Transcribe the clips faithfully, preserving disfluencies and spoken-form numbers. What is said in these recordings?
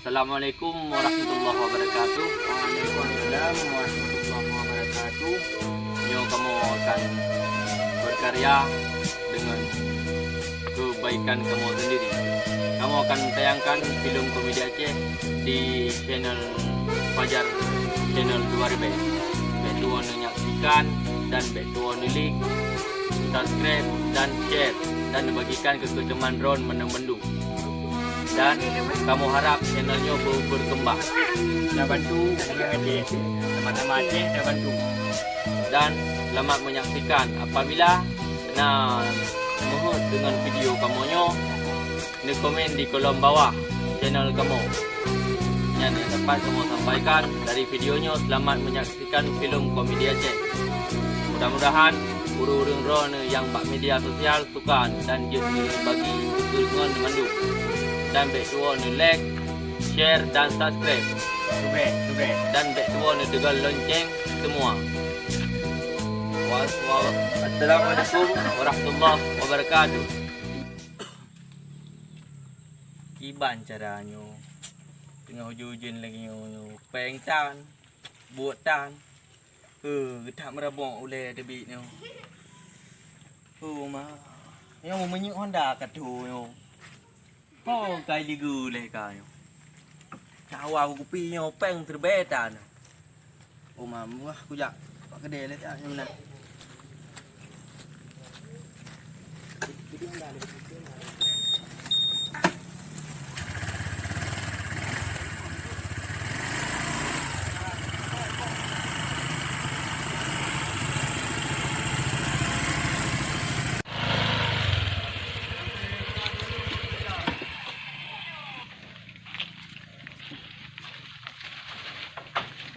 Assalamualaikum warahmatullahi wabarakatuh. Waalaikumsalam warahmatullahi wabarakatuh. Nyoe kamoe akan berkarya dengan kebaikan kamoe sendiri. Kamoe akan tayangkan film komedi Aceh di channel Fajar Channel dua ribu. Bèk tuwoe neunyaksikan dan bèk tuwoe neulik, subscribe dan share dan neubagikan keu teman droen mandum-mandum. Dan kamoe harap channel nyoe beu-, berkembang. Tabantu ureueng Aceh, sama-sama Aceh tabantu. Dan selamat menyaksikan. Apabila na meuheuet deungon video kamoe nyoe, neukomen di kolom bawah channel kamoe. Nyan nyang dapat kamoe sampaikan dari video nyoe. Selamat menyaksikan film komedi Aceh. Mudah-mudahan ureueng-ureueng droeneuh nyang bak media sosial suka dan jeuet neubagi keu deungon mandum. Dan bèk tuwoe neu-like, share dan subscribe. Subscribe, subscribe. Dan bèk tuwoe neuteugon lonceng semua. Wa-, wa-, Assalamualaikum warahmatullahi wabarakatuh. Kiban cara nyoe. Teungoh ujeuen-ujeuen lagèe nyoe, nyoe. Pèng tan, buet tan. Heuh, geutak meurabok ulèe teubiet nyoe. Heuh, ma. Nyoe meunyeuk Honda ka tho nyoe. Ho, ka ligu lé ka nyoe. Tawa kupi nyoe pèng teubèe tan. Oh, ma, wah, kujak. Pak keudè lé, jak nyoe meunan.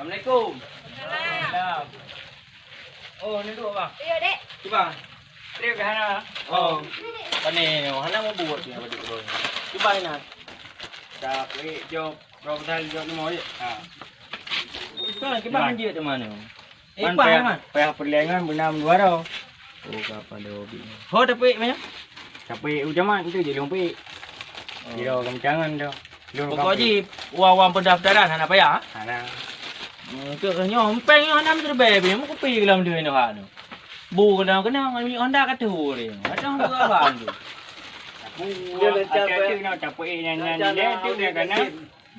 Assalamualaikum. Waalaikumsalam. Oh, ni duduk, Bang. Iya, Dek. Cuba. Trip dah hana. Oh. Pane, hana mau buat ni, apa duduk. Cuba ni, nah. Dah, eh, jawab. Berapa tali jawab ni mau, ya? Ha. Kan, kita Cuba. Lanjut di mana? Eh, Pan payah, payah perlindungan beunam dua ro. Oh, kapan dia hobi ni? Ho, tapi mana? Tapi ujaman tu je lompi. Oh. Kira kencangan tu. Lôn Pokok kampung. Ji, wang-wang pendaftaran hana payah, ha? Hana. Hmm, tu nyoe, empeng nyoe hana meuteubèe, bini meukupi dalam duit nyoe, ha, tu. Bu kena-kena, ngon milik Honda ka tu, dia. Macam tu abang tu. Aku, dia lencang, hati-hati payah. Nak capai nyan, nyan, lencang dia nak tu dia audit kena. Tim.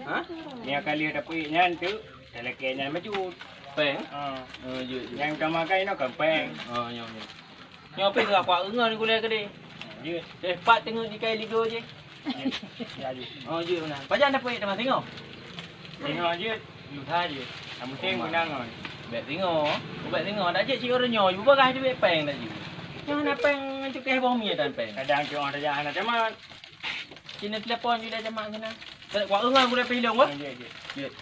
Ha? Nyan kali capai nyan tu, tak lagi nyan maju. Peng? Ha. Oh, jujur. Yang utama kan ini kan peng. Oh, ya, ya. Nyoe pih ka kuat ngon gulai keudeh. Jeuet. Eh, pat teungeut di kai ligo jih. Jeuet. Ya, jeuet. Oh, jeuet meunan. Pajan dapeuék teuma singoh? Singoh jeuet. Lusa jeuet. Nak musim benang ngon. Bèk singoh. Bèk singoh. Dak jeuet si ureueng nyoe, ju bagah jeuet pèng dak jeuet. Nyoe na pèng cukéh boh mie dan pèng. Kadang cuma saja anak camat. Sini telepon ju dah camat sana. Kuat ngon gulai pilong, wah. Jeuet, jeuet. Jeuet.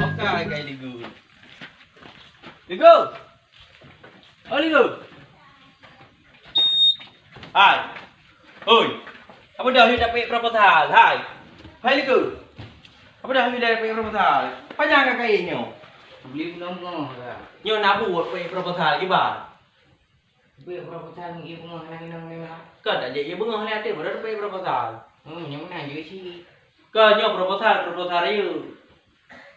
Okai, kai Ligu. Ligu! Oh, Ligu! Hai. Hoi. Apa dah you dapat proposal? Hai. Hai, Ligu. Apa dah you dapat proposal? Panjang ka kain nyoe? Beli benang-benang lah. Nyoe na buet proposal kiban. Beli proposal ngi bunga nang nang nang. Ka dak jeuet ya bunga ni ate baru dapat proposal. Hmm, nyoe meunan je sih. Ka nyoe proposal, proposal you.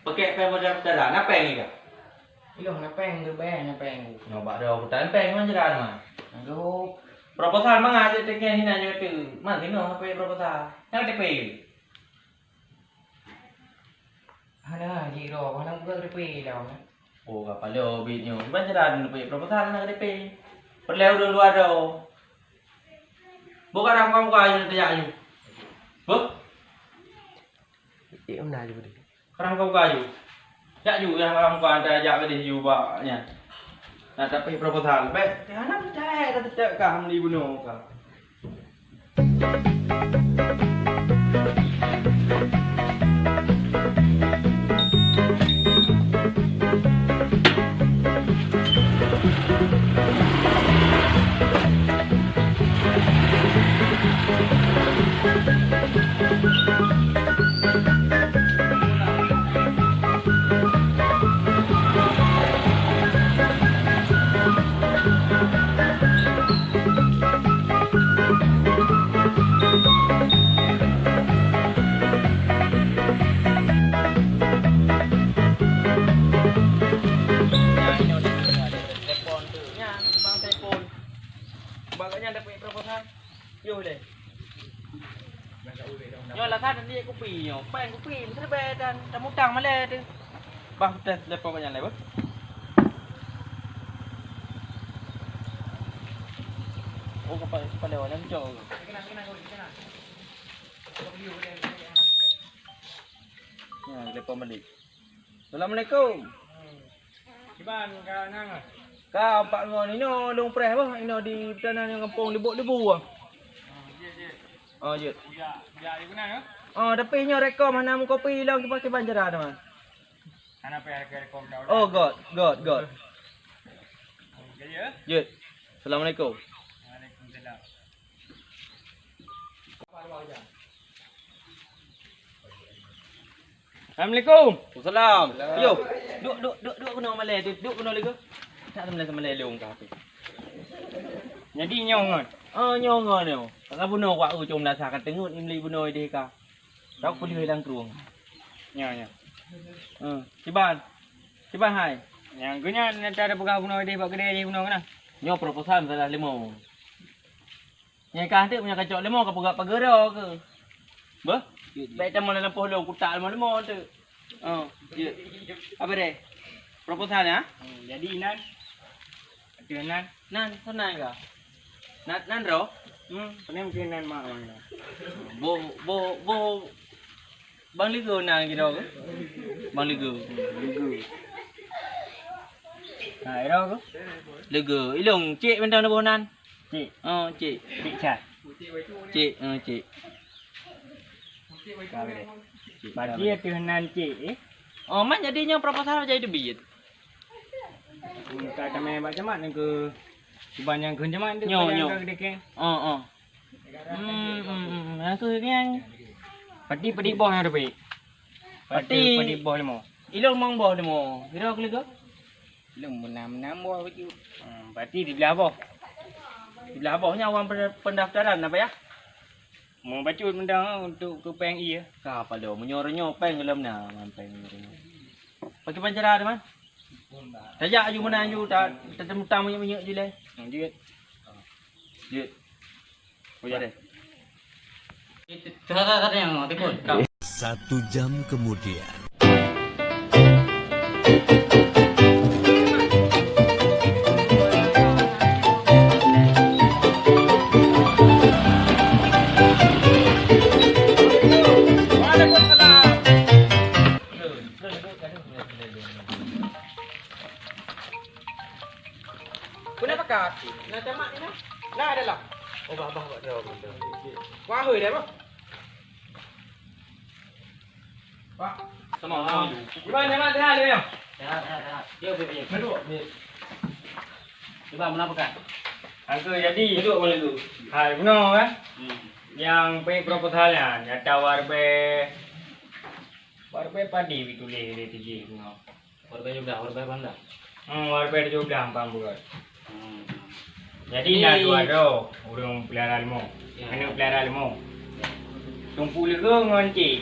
Pakai pèng modal peutara, na pèng ika? Iloh na pèng tu, bèk na pèng. Nyoe bak droe kutan pèng man jeuran man. Aduh. Proposal mangat jeuet teuken hina nyoe tu. Man singoh pakai proposal. Na K T P. Hana jiro, hana buka K T P dah. Oh, ka paloe bit nyoe. Ban jeuran pakai proposal hana K T P. Peureulèe ureueng luwa droe. Buka dah muka-muka ayu nanti jak ayu. Beuh. Eh, mana ayu tadi? Karang kau kayu. Jak ju ya karang kau ada jak beli ju bak nyan. Nak tapi proposal. Bèk, hana percaya dah tetap kah meli bunoe kah. Yoh lé. Nyoe lah kan ni kupi nyoe. Péng kupi, meuseubé dan tamutang malée tu. Bah, teh lepo banyak lé, bah. Oh, kepala, kepala orang cok. Ya, lepo balik. Assalamualaikum. Kiban ka nang? Ka, Pak, ngon inoe lôn preh bah, inoe di peutanan nyang gampông Libok Lebu ah. Oh, jeuet. Oh, tapi nyoe rekom hana meukopi lom kiban-kiban cara teuma. Hana payah rekom dah. Oh, god, god, god. Jadi ya? Jeuet. Assalamualaikum. Waalaikumsalam. Assalamualaikum. Waalaikumsalam. Yo, duk, duk, duk, duk keunoe malée tu. Duk keunoe lé. Tak malée, malée lôn ka tu. Jadi nyoe ngon. Oh, nyoe ngon nyoe. Ka bunoe wak u com lasa ka teungeut imli bunoe deh ka. Tau peuleueh lam krueng. Nyoe, nyoe. Eh, kiban. Kiban hai. Nyang geuh nyan nyata ada peugah bunoe deh bak keudè deh bunoe keunan. Nyoe proposal salah leumo. Nyang ka hantik punya kacok leumo ka peugah pageuro ke? Beuh? Baik teuma lam poh lôn kutak leumo-leumo tu. Oh, jeuet. Apa deh? Proposal ya? Hmm, jadi nan. Ada nan. Nan, sana ka. Nan, nan roh. Hmm, pernah mungkin nan mak mana? Bo, bo, bo. Bang Lego nan kira ke? Bang Lego. Lego. Ha, ira ke? Lego. Ilong, cek bentang na boh nan. Cek. Oh, cek. Cek cah. Cek, oh, cek. Cek. Berarti itu nan cek, eh? Oh, man jadi nyoe proposal jadi teubiet. Ka tamé bak camat nyoe keu kiban nyang keu camat tu. Nyoe, nyoe. Ka dekeng. Oh, oh. Hmm, hmm, hmm, hmm. Nyang keu nyan. Pati, pati boh nyang teubiet. Pati. Pati, pati boh limo. Ilong mong boh limo. Kira keu lego? Ilong meunam-enam boh baju. Hmm, berarti di belah boh. Di belah boh nyan awang pen-, pendaftaran apa ya? Mau bacut mendang untuk ke peng iya. Ka apa lo? Meunyoe nyoe peng lom na, man peng nyoe. Pakai pancara ada man? Tajak aju mana aju tak, tak temutam minyak-minyak je leh. Lanjut. Jeuet. Oh, ya deh. Satu jam kemudian. Kenapa kaki? Nah, camat ni nah. Nah, ada lah. Oh, bah, bah, bah, bah, bah. Wah, hoi dah, bah. Pak, sama. Gimana, camat? Sehat, ya? Sehat, sehat, sehat. Dia, dia, dia. Duduk, dia. Cuba, meunapakan? Angka jadi. Duduk boleh tu. Hai, bunoe kan? Hmm. Yang pergi proposal nyan, nyata warbe, warbe padi ditulis di tijih bunoe. Warbe tujoh belas, warbe lapan belas. Hmm, warbe tujoh belas ampang buet. Hmm. Jadi, jadi na dua droe ureueng pelihara leumo. Ya. Aneuk pelihara leumo. Ya. Teungku Lego ngon Cik.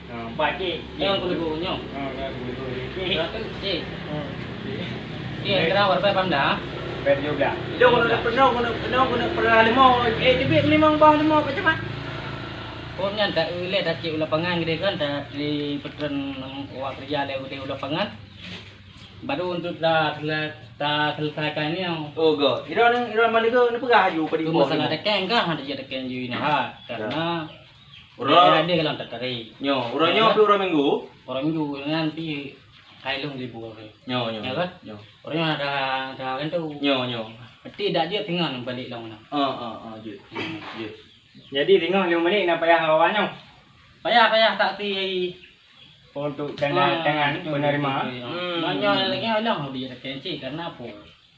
Ha, empat Cik. Nyang Teungku Lego nyoe. Ha, nyang Teungku Lego. Cik. Berapa Cik? Ha, Cik. Cik, kira warbe lapan belas. Warbe tujoh belas. Ilong keuneuk peunoh, keuneuk peunoh, keuneuk pelihara leumo. Eh, teubiet limong boh leumo, Pak Camat. Oh, nyan tak uleh, tak cek u lapangan gede kan, tak di petren wak kerja lé gede u lapangan. Baru untuk ta-, ta-, taselesaikan ni. Oh, go. Ira ni, ira mana ke, ni peugah aju pada. Tu masalah dekeng kah, ada je dekeng ju ini ha. Karena orang ada kalau tak tarik. Nyo, orang nyo. Ya, kan? Orang minggu. Orang minggu, nanti kailung libur. Nyo, nyo. Ya, kan? Nyo. Orang nyo ada, ada kan tu. Nyo, nyo. Berarti dak dia tengah balik long nah. Ah, ah, ah, je. Hmm. Je. Jadi, tengok lôn balik na payah awak nyoe. Payah, payah tak ti untuk tanda tangan penerima. Hmm. Nyoe lagi orang lebih retensi karena apa?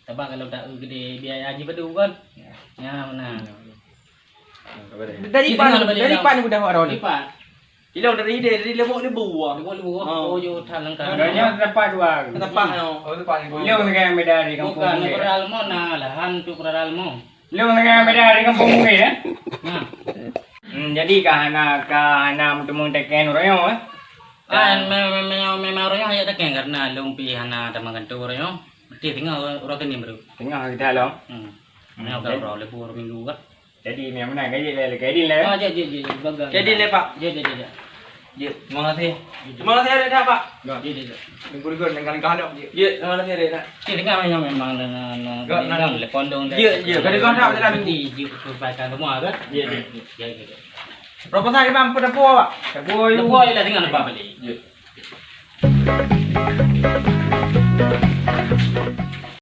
Sebab kalau tak gede biaya haji padu kan. Ya. Ya, benar. Dari pan, dari pan udah orang ni. Dari pan. Ilong dari ide, dari Lubuk Lebu ah. Lubuk Lebu. Oh, yo thalang kan. Adanya tempat dua. Tempat no. Oh, tempat ni. Ilong dengan beda di kampung. Bukan, Bukit. Peralmo na lahan tu peralmo. Lôn dengan beda dengan kampung Bukit, eh? Nah. Hmm, jadi ka hana, ka hana meuteumé teken uroe nyoe, eh? Ah, memang, memang, memang uroe nyoe hana teken karena lôn pi hana teuma kantor uroe nyoe. Berarti tengah uroe keunim baru. Tengah kita lom. Hmm. Hmm, tengah uroe lebu uroe minggu kan. Jadi, memang menang, gaji lah, gaji lah. Ah, jeuet, jeuet, jeuet, jeuet, bagus. Jadi lah, Pak. Jeuet, jeuet, jeuet, jeuet. Jeuet, terima kasih. Jeuet, jeuet, jeuet, jeuet. Jeuet, terima kasih. Jeuet, jeuet. Minggu depan, dengan kau nak, jeuet. Jeuet, terima kasih, Rek, nak. Jeuet, dengan memang, memang, dengan, dengan, Gak, dengan nak. Telepon dong, Jeuet, jeuet. Jadi, kau nak jalan. Nanti, jeuet, sampaikan semua, kan? Jeuet, jeuet. Jeuet, jeuet, jeuet. Proposal, Imam, apa dapur awak? Dapur, Dapur, ayolah, dengan lepas balik. Jeuet.